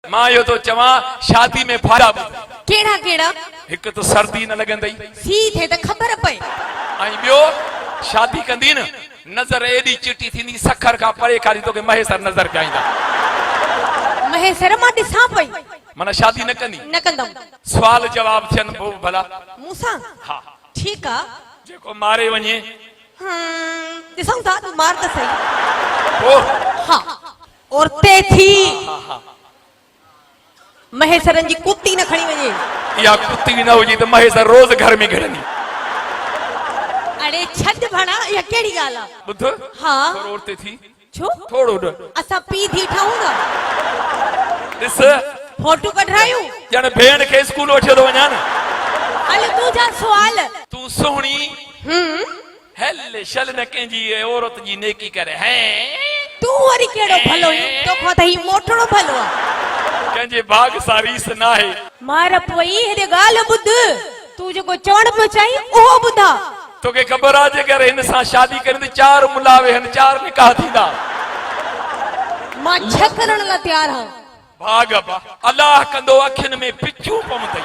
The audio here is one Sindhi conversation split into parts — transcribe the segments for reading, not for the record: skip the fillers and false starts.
مان اهو ٿو چوان شادي ۾ فائدا ٻڌ. ڪهڙا ڪهڙا؟ هڪ ته سردي نه لڳندئي. سيء ٿئي ته خبر پئي. ۽ ٻيو شادي ڪندين نه نظر ايڏي چٽي ٿيندي سکر کان پري کان توکي مهيسر نظر پيا ايندا. مهيسر مان ڏسان پئي. معنيٰ شادي نه ڪندين؟ نه ڪندم. سوال جواب ٿين پوء ڀلا. مون سان؟ ها. ٺيڪ آ. جيڪو ماري وڃي. هم ڏسون ٿا تون مار ته سهي. پوء؟ ها. عورتي ٿي مهيسرن جي ڪتي نه کڻي وڃي. اها ڪتي نه هجي ته مهيسر روز گهر ۾ گهڙندي. اڙي ڇڏ ڀڻا اها ڪهڙي ڳالهه آ. ٻڌ ها. ٿورو عورتي ٿي. ڇو؟ ٿورو ڏ. اسان پيء ڌيء ٺهون ٿا. ڏس. فوٽو ڪڍرايون. ڄڻ ڀيڻ کي اسڪول وٺيو ٿو وڃان. هل تنهنجا سوال. تون سهڻي. هم. هل شل نه ڪنهن جي عورت جي نيڪي ڪري هين. تون وري ڪهڙو ڀلو آهين، توکان ته هي موٽڻو ڀلو آ. ڪنهن جي ڀاڳ سان ريس ناهي. مار پوئي هيڏي ڳالهه ٻڌ، تون جيڪو چوڻ پيو چاهين اهو ٻڌاء. توکي خبر آ جيڪر هن سان شادي ڪرين ته چار ملا ويهن چار نڪاح ٿيندا. مان ڇهه ڪرڻ لاء تيار هان. ڀاڳ با الله ڪندو اکين ۾ پچون پوندئي.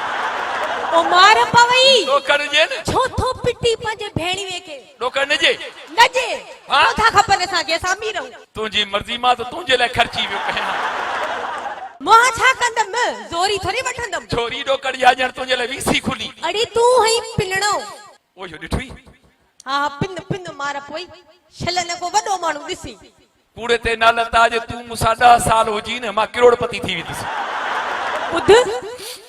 او مار پوئي. ڏوڪڙ ڏجي نه. ڇو ٿو پٽي پنهنجي ڀيڻيوي کي. ڏوڪڙ ڏجي. نه ڏي. ڇو ٿا کپن اسان کي اسان امير آهيون. تنهنجي مرضي مان ته تنهنجي لاء خرچي ويو ڪيان. مان ڇا ڪندم زوري ٿوري وٺندم. ڇوري ڏوڪڙ جا ڄڻ تنهنجي لاء ويسي کلي. اڙي تون هئين پنڻو. او اهو ڏٺوئي. ها ها پن پن مار پوئي. شل نه ڪو وڏو ماڻهو ڏسي. ڪوڙي تي نالت آ جي تون مون سان ڏهه سال هجين نه مان ڪروڙ پتي ٿي ويندس. ٻڌ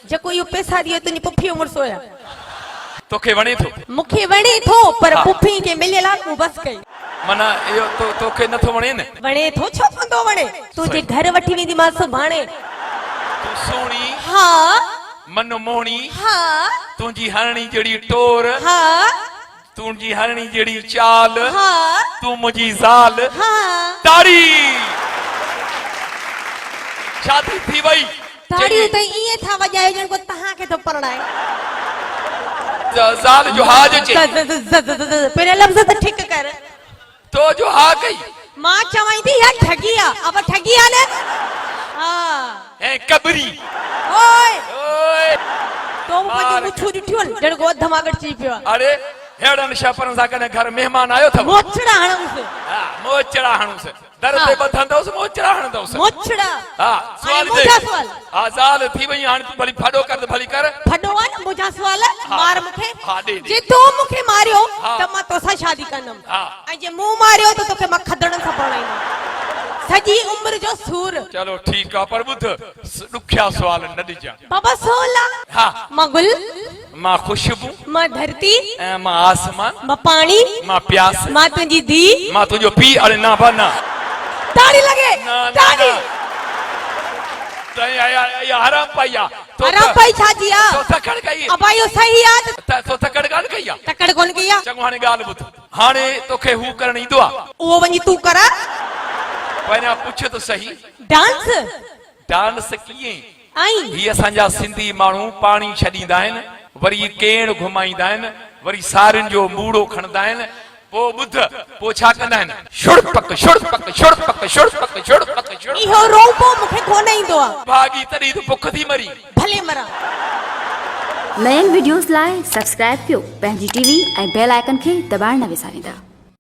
جيڪو اهو پئسا ڏئي تنهنجي پڦيء جو مڙس هيا. توکي وڻي ٿو؟ مون کي وڻي ٿو پر پڦيء کي مليل آ مون بس ڪئي. معنيٰ اهو توکي نٿو وڻي نه؟ وڻي ٿو ڇو ڪونه ٿو وڻي. تنهنجي گهر وٺي وينديمانس سڀاڻي. تون سهڻي. ها. من موهڻي. ها. تنهنجي هرڻي جهڙي ٽور. ها. تنهنجي هرڻي جهڙي چال. ها. تون منهنجي زال. ها. تاڙي! شادي ٿي وئي. تاڙيون ته ائين ٿا وڄايو ڄڻ ڪو توهان کي ٿو پرڻائي. زال جو ها جو چئي. ز ز ز ز ز پهريان لفظ ته ٺيڪ ڪر. تو جو ها ڪئي. مان چوائين ٿي اها ٺڳي آ. ابا ٺڳي آ نه. ها. ۽ ڪٻري. اوئي. اوئي. تو به پنهنجون مڇون ڏٺيون آهن ڄڻ ڪو اڌ ماڳڙ چئي پيو آ. اڙي ههڙن شهپرن سان ڪڏهن گهر مهمان آيو اٿو. موچڙا هڻونس. ها موچڙا هڻونس. در تي ٻڌندوس موچڙا هڻندوس. موچڙا. ها سوال هاڻي منهنجا سوال. ها زال ٿي وئين هاڻي تون ڀلي ڦڏو ڪر ته ڀلي ڪر. ڦڏو آ نه منهنجا سوال مار مون کي. ها ڏي ڏي. جي تو مون کي ماريو ها. ته مان توسان شادي ڪندم. ها. ۽ جي مون ماريو ته توکي مان کدڙن سان پرڻائيندم. سڄي عمر جو سور. چلو ٺيڪ آ پر ٻڌ ڏکيا سوال نه ڏجان. بابا سولا. ها. مان گل. مان خوشبو. مان ڌرتي. ۽ مان آسمان. مان پاڻي. مان پياس. مان تنهنجي ڌيء. مان تنهنجو پيء. اڙي نه ابا نه. تاڙي لڳي. نه نه تاڙي. نه. سائين اها حرام پائي آ. حرام پائي ڇا جي آ؟ تو تڪڙ ڪئي. ابا اهو صحيح آ ته. تو تڪڙ ڪانه ڪئي آ. تڪڙ ڪونه ڪئي آ. چڱو هاڻي ڳالهه ٻڌ. هاڻي توکي هو ڪرڻ ايندو آ؟ اهو وڃي تون ڪر. پهريان پڇ ته سهي. ڊانس. ڊانس ڪيئن؟ ائين. هي اسان جا سنڌي ماڻهو پاڻي ڇڏيندا آهن، وري ڪيڻ گهمائيندا آهن، وري سارين جو موڙو کڻندا آهن، پوء ٻڌ، پوء ڇا ڪندا آهن؟ شڙپڪ شڙپڪ شڙپڪ شڙپڪ شڙپڪ شڙپڪ. اهو رونپو مون کي ڪونه ايندو آ. ڀاڳي تڏهن ته بک ٿي مرين. ڀلي مران. نين وڊيوز لاء سبسڪرائب ڪيو پنهنجي ٽي وي ۽ بيل آئيڪن کي دٻائڻ نه وساريندا.